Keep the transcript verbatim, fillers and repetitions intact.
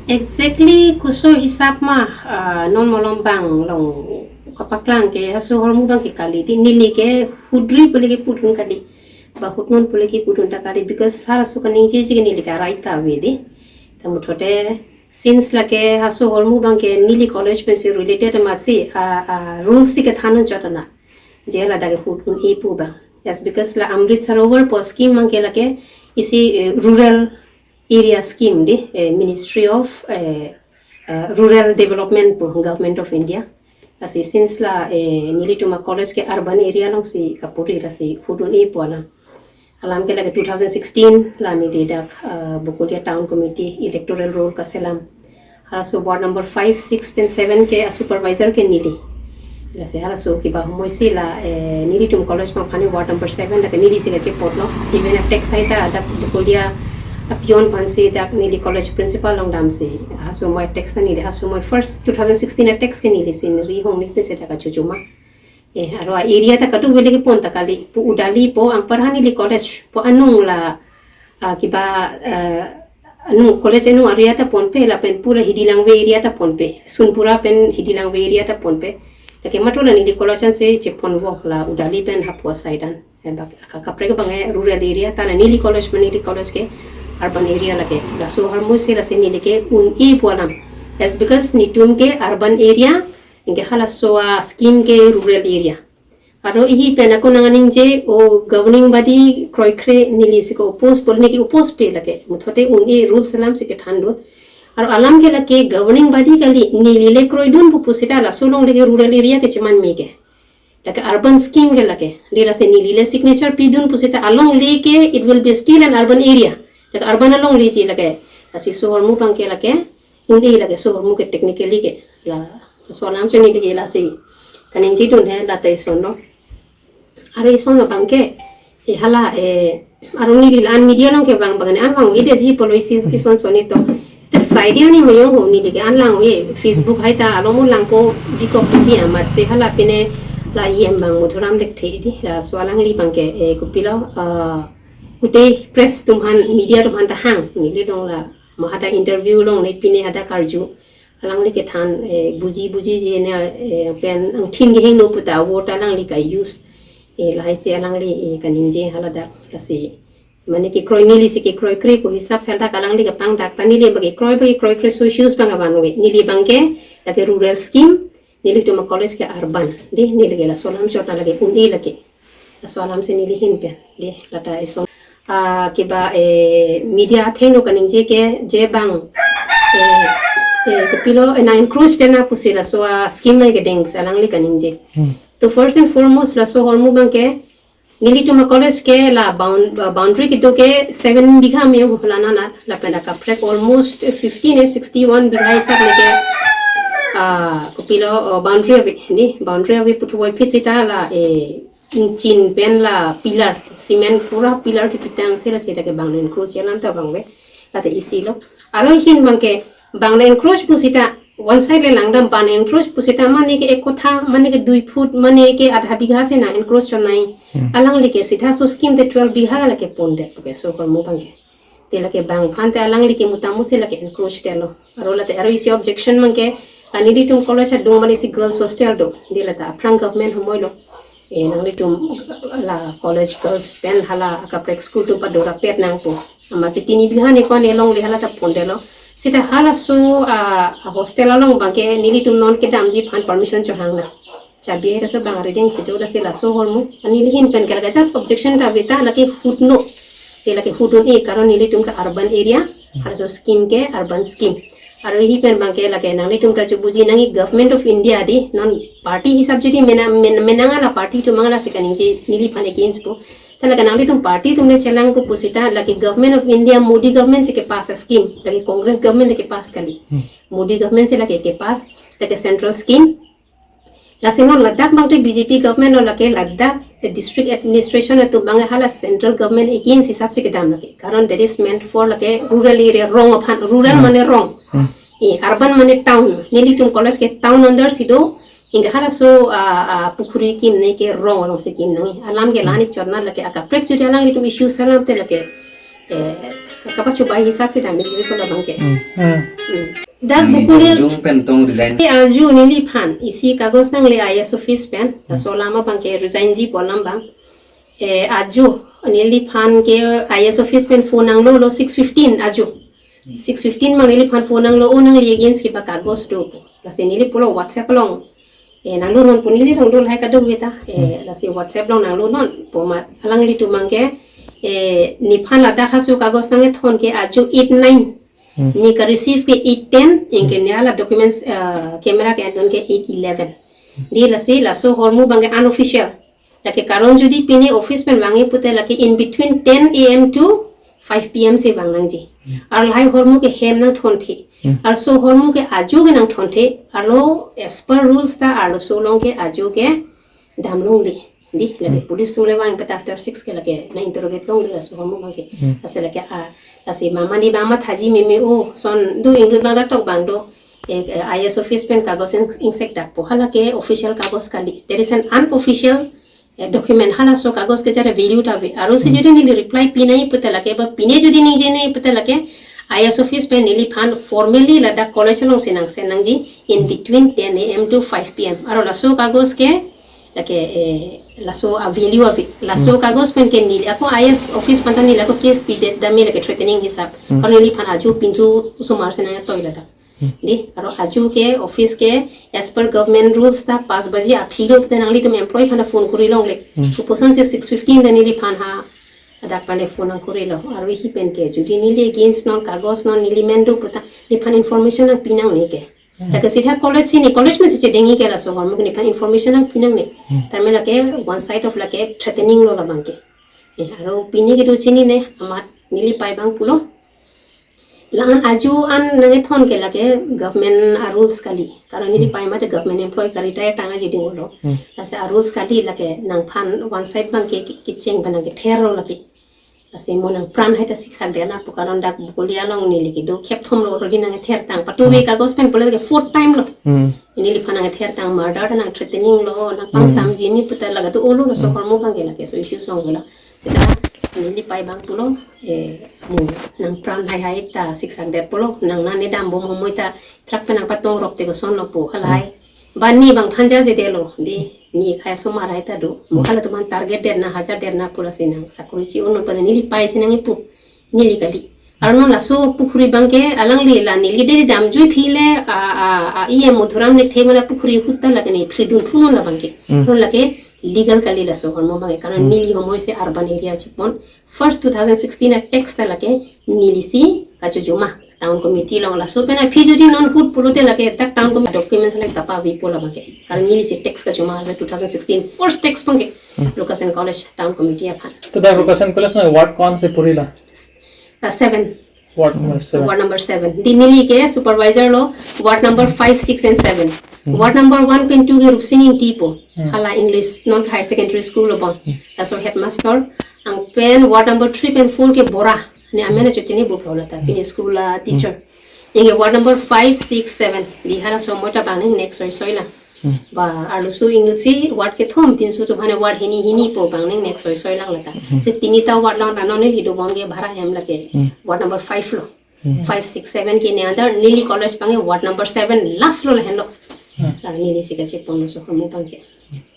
Exactly koso hisap ma, ah, non malom abang along kapaklang ke haso ahormu abang ke kali dei, neli ke hudri pule kepudun kali, ba hudnon pule kepudun ta kali, because halaso kaningjeje ke neli ke arai ta ave dei. Ta muthote since lake haso ahormu abang ke neli college pensi related amatsi, ah, ah, rules si kethan chot ana. Je ladak ke hudun-e pu abang. Yes, because la Amrit Sarovar pu scheme abang ke lake isi, eh, rural area scheme dei, eh, Ministry of, eh, eh, Rural Development pu, Government of India. Lasi since la, eh, nelitum a-college ke urban area alongsi kapuri, lasi hudun-e pu alam. Alam ke lake two thousand sixteen la neli dak, eh, Bokolia Town Committee electoral roll kaselam. Halaso ward number five, six pen seven ke a-supervisor ke neli. Lasi halaso kiba humoi si la, eh, nelitum college ma aphan ward number seven lake neli si kachepotlo. Even a-tax hai ta dak Bokolia a-peon aphansi dak neli college principal along damsi. Haso ahormu a-tax ta neli, haso ahormu first two thousand sixteen a-tax ke neli si neri hong ni pese dak kachuchuma. Eh, aro a-area ta kadokave le kepon ta kali, pu Udali pu anparhan neli college pu anung la, ah, kiba, eh, anung college anung area ta ponpe, lapen pu la Hidi Langve area ta ponpe, Sunpura pen Hidi Langve area ta ponpe. Lake matro la neli college ansi cheponvo la Udali pen hapu asai dan. Eh, bak-, ka-, kaprek abang ke rural area, ta la neli college ma neli college ke urban area lake. Laso ahormu si lasi neli ke un-e pu alam. Yes, because netum ke urban area, anke halaso a-scheme ke rural area. Aro ihi pen ako nang aningje, o governing body kroikre neli si ko-oppose, pol neli ke-oppose pe lake. Muthote un-e rules alam si kethan do. Aro alam ke lake governing body kali, neli le kroidun pu pusita laso along le ke rural area ke cheman me ke. Lake urban scheme ke lake. Dei lasi neli le signature pidun pusita along le ke it will be still an urban area. Lake urban along le ji lake. Lasi haso ahormu abang ke lake un-e lake haso ahormu ke technically ke. Laso alam chini lake lasi kaningjedun he la ta isonlo. Aro isonlo abang ke, eh, hala, eh, aro neli la-an media along ke vang abang ne an vang-e dei ji polo isi ison soni to. Seta Friday arni mayong ho neli ke an lang-e Facebook hai ta along mo langpo dikok puji amatsi hala pine la E M abang Madhuram Lekthe dei, laso alangli abang ke, eh, kopilo, ah, kute press atum aphan, media atum aphan ta hang, neli along la maha ta interview along ne pine hadak karju. Alangli kethan, eh, buji buji je ne, eh, pen angthin kehingno pu ta vote alangli ka-use. Eh, lahai si alangli, eh, kaningje hala dak lasi. Mane kekroi neli si kekroikre pu hisap si dak alangli kapangdak ta neli abang kekroi abang kekroikre so issues abang avan ave. Neli abang ke lake rural scheme, nelitum a-college ke urban. Dei neli ke laso alam chot na lake un-e lake. Laso alam si neli ahin pen. Dei la ta ison. Ah, kiba, eh, media athengno kaningje ke je abang, eh, eh, kopilo, eh, nang-encroach dena pusi laso a-scheme kedeng pusi alangli kaningje. Hmm. To first and foremost laso ahormu abang ke nelitum a-college ke la bound-, uh, boundary kedo ke seven bigha me hu la nana lapen akaprek almost fifteen eh sixty-one bigha hisap le ke, ah, kopilo, uh, boundary ave, dei boundary ave puthuvoi phit sita la, eh, ingchin pen la pillar, cement pura pillar kepitang si lasi dak ke bang encroach alam ta vang ave. La ta isi lo. Aro ahin abang ke bang encroach pusita one side le langdam bang encroach pusita mane ke ek kotha, mane ke dui foot, mane ke adha bigha si nang-encroach chot nai. Hmm. Alangli ke sita so scheme te twelve bigha lake pondet pu ke haso ahormu abang ke. Dei lake bang aphan te alangli ke mutamut si lake encroach detlo. Aro la te aro isi objection abang ke, la nelitum college adung mane isi girls hostel do. Dei la ta aphrang government humoi lo. Eh, nanglitum la college girls pen hala akaprek school atum padorapet nangpo. Amatsi tini bigha ne ko-an along le hala ta pondetlo. Seta halaso, ah, hostel along abang ke nelitum non kedamji aphan permission chohang na. Chabi hai ta so bang reading si do, lasi laso ahormu. Neli ahin pen ke lake ajat objection ta ave ta lake hudno. Dei lake hudun-e, karon nelitum ke urban area, halaso scheme ke urban scheme. Aro ihi pen abang ke lake nanglitum ta chobuji nangji Government of India dei, non party hisap jodi mena-, men-, menang ala party atum abang lasi kaningje neli aphan against pu. Ta lake nanglitum party atum le chelang pu pusita lake Government of India, Modi government si kepass a-scheme, lake Congress government le kepass kali. Hmm. Modi government si lake kepass, lake central scheme. Lasi non ladak abang te B J P government lo lake ladak, eh, district administration atum abang hala central government against hisap si kedam lake. Karon that is meant for lake rural area, rong aphan, rural Hmm. mane rong. Hmm. Eh, urban mane town. Nelitum college ke town under si do. Anke halaso, ah, ah, pukhuri kim ne ke rong along si kim nangji. Alam ke Hmm. la-an ik chot na lake akaprek jodi alanglitum issues alam te lake, eh, kapachobei hisap si dam ik jodi ko la abang ke. Hmm. Hmm. Dak neli bukulia jongjung pen tong resign. Aju neliphan isi kagos nangle I S office pen, laso alam abangke resign ji pu alam abang. Eh, aju neliphan ke I S office pen phone nanglo lo six fifteen aju. Six fifteen abang neliphan phone nanglo, o nangli against kiba kagos do pu. Lasi neli pulo WhatsApp along. Eh, nanglo non pu neli rong do lahai kadokave ta. Eh, lasi WhatsApp along nanglo non pu amat alanglitum abangke, eh, nephan ladak halaso kagos nangkethon ke aju eight nine. Hmm. Ne ka-receive ke eight ten, anke ne hala documents, eh, camera ke-en dun ke eight eleven. Di lasi laso ahormu abangke unofficial. Lake karon jodi pine office pen vangji pute lake in between ten A M to five P M si vang nangji. Hmm. Ar lahai ahormu ke hem nangthonthe. Hmm. Arloso ahormu ke aju ke nangthonthe. Arlo as per rules ta arloso along ke aju ke dam longle. Di, lake police atum le vang peta after six ke lake nang-interrogate longle laso ahormu abangke. Hmm. Lasi lake a, lasi mama ni mama thaji meme o, son do ingdut abang ta tok abang do. Eh, eh, I S office pen kagos ing-, ingsekdakpo. Hala ke official kagos kali. There is an unofficial, eh, document. Halaso kagos ke jara value ta ave. Aro si jodi neli reply pinangji pute lake, ba pine jodi ningje nangji pute lake, I S office pen neliphan formally ladak college alongsi nang-send nangji in between ten A M to five P M. Aro laso kagos ke, lake, eh, laso a-value ave. Laso kagos pen ke neli ako I S office pen ta neli ako case pidet dam me lake threatening hisap. Hmm. Karon neliphan aju pinso osomar si nangtoi ladak. Hmm. Di, aro aju ke office ke as per government rules ta pas baji aphi lo pute nanglitum employee aphan phone kori longle. Hmm. Kopuson si six fifteen ta neliphan ha adak pale phone nangkorilo. Aro hi pen ke jodi neli against non kagos non neli men do puta nephan information nangpi nangne ke. Hmm. Lake sita college si ne college mesi chedengji ke laso ahormu ke nephan information nangpi nangne. Hmm. Tame lake one side of lake threatening lo labangke. Eh, aro pine kedo chinine amat neli pei abang pulo. La-an aju an nangkethon ke lake government a-rules kali. Karon neli pei mate government employee ka-retire tang aji ding lo. Hmm. Lasi a-rules kali lake nangphan one side abangke ke, kecheng abang nangkether lo lake. Lasi mo nangpran hai ta siksak det nangpo karon dak bukulia along neli kedo khep thom lo already nangkether tang. Patu ave kagos pen pulo ke fourth time lo. Hmm. Neliphan nangkether tang murder ta nang-threatening lo nangpangsamji ni puta laga tu olo laso ahormu abangke lake so issues long lo. Sita neli pei abang pulo, eh, mo nangpran hai hai ta siksak det pulo, nang nane dambom homoi ta truck pen nangpatong rok te koson lo pu halahai. Hmm. Ba ne abang phanja jedetlo, di ne khaya osomar hai ta do. Mo halatum aphan target det nang, hajar det nang pu lasi nang sakori si-o non pu neli pei si nangkipu, neli kali. Arnon laso pukhuri abangke alangli la neli deri damjui phi le a, a, a, E M Madhuram Lekthe mena pukhuri ahut ta lake ne phridun thu non labangke. Hmm. Arnon lake legal kali laso ahormu abangke. Karon neli homoi si urban area chepon. First two thousand sixteen a-tax ta lake neli si kachojoma town committee along laso pen aphi jodi non ahut pulote lake dak town committee documents lake kapavepo labangke. Karon neli si tax kachoma arsa two thousand sixteen first tax abangke. Hmm. Lucas N College town committee aphan. To dak Lucas N College na ward kon si purila? Uh, seven. Ward number seven. Ward number seven. Di neli ke supervisor lo ward number five, six and seven. Hmm. Ward number one pen two ke Rupsing Ingti pu. Hmm. Hala English non higher secondary school lo bon. Hmm. Laso headmaster. Anpen ward number three pen four ke Bora. Ne amen achu tini bu phola ta. Hmm. Pini school a teacher. Hmm. Anke ward number five, six, seven. Di halaso ahormu ta bang nangnek soi soi lang. Hmm. Ba arloso inut si ward kethom pinso atum aphan ward hini hini pu bang nangnek soi soi lang lata. Hmm. Si tini ta ward lang ta non neli dobom ke bhara hem lake. Hmm. Ward number five lo. Hmm. Five, six, seven ke ne under neli college abangke ward number seven last lo lahenlo. Hmm. La neli si kachepon laso ahormu abangke.